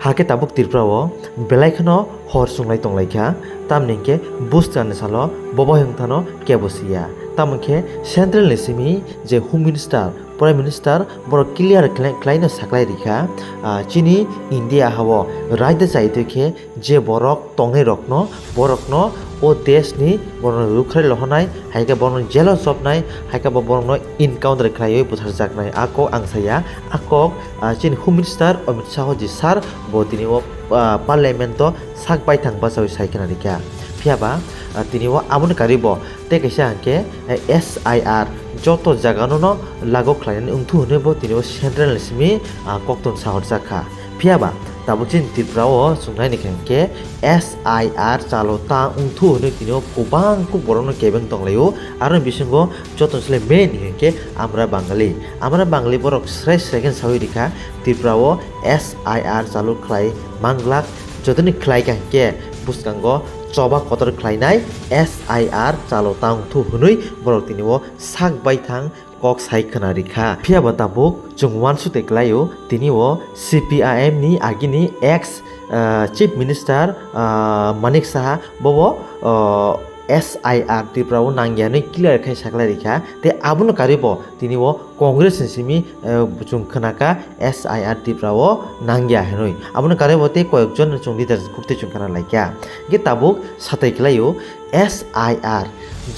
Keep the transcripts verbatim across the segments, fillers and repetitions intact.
Hakhe tabuk Tripura o belai kheno hor sunglai tonglaikha, tamni hwnkhe bwskangni salo bobo hwnkthano kebo siya. Tamo khe central ni simi je Home Minister, Prime Minister borok clear khlai-, khlaino saklai rikha, ah, chini India hao raida chai twi khe je borok tongnai rokno, borokno o desh ni borokno rukhrwi lohonai, hai khe borokno jail o chopnai, hai khe bo borokno encounter khlaiwi butharjaknai. A kok ang saya, a kok, ah, chini Home Minister Amit Shah ji sir bo tini o, ah, Parliament o sak baithang bachaui sai khna rikha. Phiya ba, ah, tini o aboni karwi bo tei kaisa hwnkhe, eh, S I R joto jaga no no lagu khlainani wngthu hwnwi bo tini o central ni simi, ah, koktun sahorjakha. Phiya ba tabuk chini Tripura o chwng naini khe hwnkhe S I R chalo ta wngthu hwnwi tini o kwbang kuk borokno kebeng tonglaio. Aroni bisingo joto sle main hwnkhe amra Bangali. Amra Bangali borok srai srai khe saui rikha Tripura o S I R chalo khlai manglak, jotoni khlai kha hwnkhe bwskango choba kotor khlainai S I R chalo ta wngthu hwnwi borok tini o sak baithang kok sai khna rikha. Phiya ba tabuk chwng uansuk tei klaio, tini o C P I M ni agini ex, ah, Chief Minister, ah, Manik Saha bobo, ah, S I R Tripura o nangya hwnwi clear khai saklai rikha. Tei abono karwi bo tini o Congress ni simi, ah, chwng khna kha S I R Tripura o nangya hwnwi. Abono karwi bo tei koyek jon chwng leader kuk tei chwng khna laikha. Hwnkhe tabuk satai klaio, S I R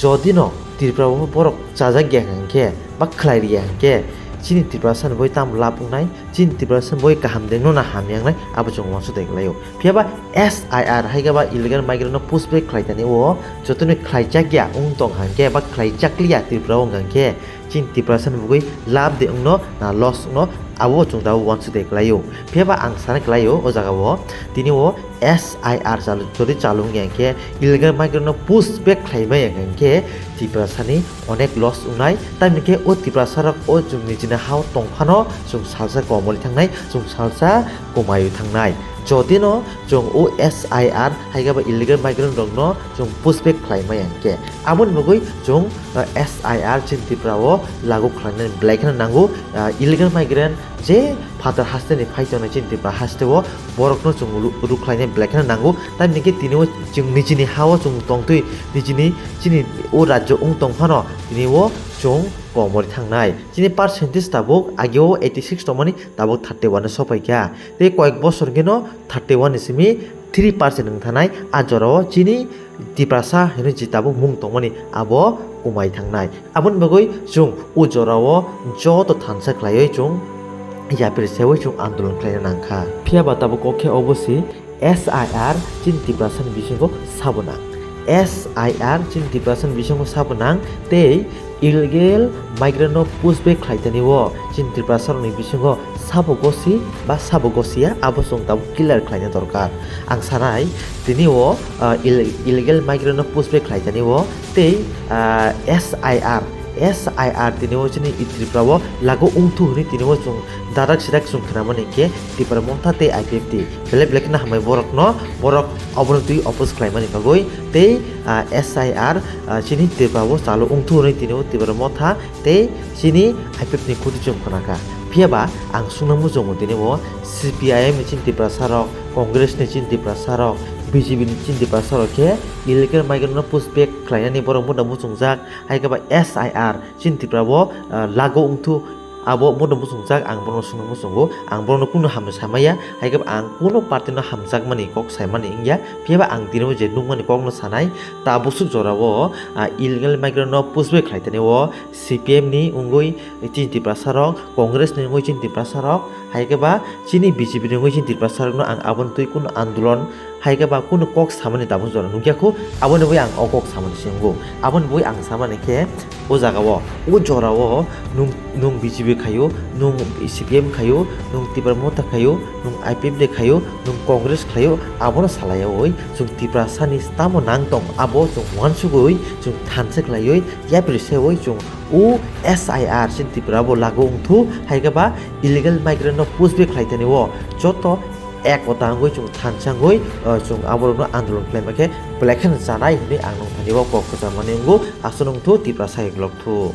jodi no Tripura o borok chajak ya hwnkhe ba khlai riya hwnkhe chini Tiprasa ni boi tamo lab wngnai, chini Tiprasa ni boi kaham de no na hamya wngnai, abo chwng uansuk tei klaio. Phiya ba S I R hai khe ba illegal migrant no push back khlai tani o jotoni khlaijak ya wng tong hwnkhe ba khlaijak liya Tripura o hwnkhe chini Tiprasa ni bugui lab de wngno na loss wngno abo chwng tabuk uansuk tei klaio. Phiya ba ang sana klaio o jaga o tini o S I R chalo, jodi chalo wngya hwnkhe illegal migrant no push back khlai maya hwnkhe Tiprasa ni onek loss wngnai, tamni khe o Tiprasa rok o chwng nijini ha o tong phano chwng salsa komoli thangnai, chwng salsa komaiwi thangnai. Jodi no chwng o S I R hai khe ba illegal migrant rok no chwng push back khlai maya hwnkhe, aboni bagwi chwng, uh, S I R chini Tripura o lagu khlainani belai kheno nango, uh, illegal migrant je phatar haste ni phai tongnai chini Tripura haste o borok no chwng ru-, rukhlaina belai kheno nango. Tamni khe tini o chwng nijini ha o chwng tongtwi nijini chini o rajyo wng tong phano tini o chwng komori thangnai. Chini percentage tabuk age o eighty six tongmani tabuk thirty one o sopai kha. Tei koyek bosor geno thirty one ni simi three percent wng thanai. A jora o chini Tiprasa hinwi je tabuk mung tongmani abo kumai thangnai. Aboni bagwi chwng o jorao joto thansa khlaiwi chwng yapri sewi chwng andolon khlaina nangkha. Phiya ba tabuk kok khe obo si S I R chini Tiprasani bisingo sabo nang. S I R chini Tiprasani bisingo sabo nang tei illegal migrant no push back khlai tani o chini Tiprasa rokni bisingo sabo gosi ba sabo gosiya abo chwng tabuk clear khlaina dorkar. Ang sanai tini o, ah, ill-, illegal migrant no push back khlai tani o tei, ah, S I R, S I R tini o chini i Tripura o lagu wngthu hwnwi tini o chwng dadak sidak chwng khnamani hinkhe Tipra Motha tei I P F T belai belai kheno hambai borokno, borok obono twi oppose khlaimani bagwi tei, ah, S I R, ah, chini Tripura o chalo wngthu hwnwi tini o Tipra Motha tei chini I P F T ni khuti chwng khna kha. Phiya ba ang sungna muchungo tini o C P I M ni chini Tiprasa rok, Congress ni chini Tiprasa rok, B J P ni chini Tiprasa rok khe illegal migrant no push back khlainani borok muda muchungjak, hai khe ba S I R chini Tripura o, ah, lagu wngthu abo muda muchungjak, ang borokno sungna muchungo, ang borokno kunu hamno samaya, hai khe ba ang kunu party no hamjakmani kok saimani wngya. Phiya ba ang tini o je nukmani kokno sanai, ta bwswk jorao, ah, illegal migrant no push back khlai tani o C P M ni wngwi chini Tiprasa rok, Congress ni wngwi chini Tiprasa rok, hai khe ba chini B J P ni wngwi chini Tiprasa rokno ang aboni twi kunu andolon, hai khe ba kunu kok samani tabuk jora nukya khu, aboni bagwi ang o kok samani se wngo. Aboni bagwi ang samani khe o jagao, o jorao nwng, nwng B J P khaio, nwng C P M khaio, nwng Tipra Motha khaio, nwng I P F T khaio, nwng Congress khlaio, abono salaiyaui chwng Tiprasani tamo nang tong abo chwng uansugwi chwng thansa khlaiwi yapri sewi chwng o S I R chini Tripura bo lagu wngthu, hai khe ba illegal migrant no push back khlai tani o joto ekota wngwi chwng thansa wngwi, o, chwng aborokno andolon khlaima khe belai kheno chanai hwnwi ang nung thani o kok kwcharmani wngo, aswk nung thu Tiprasa hai glok thu.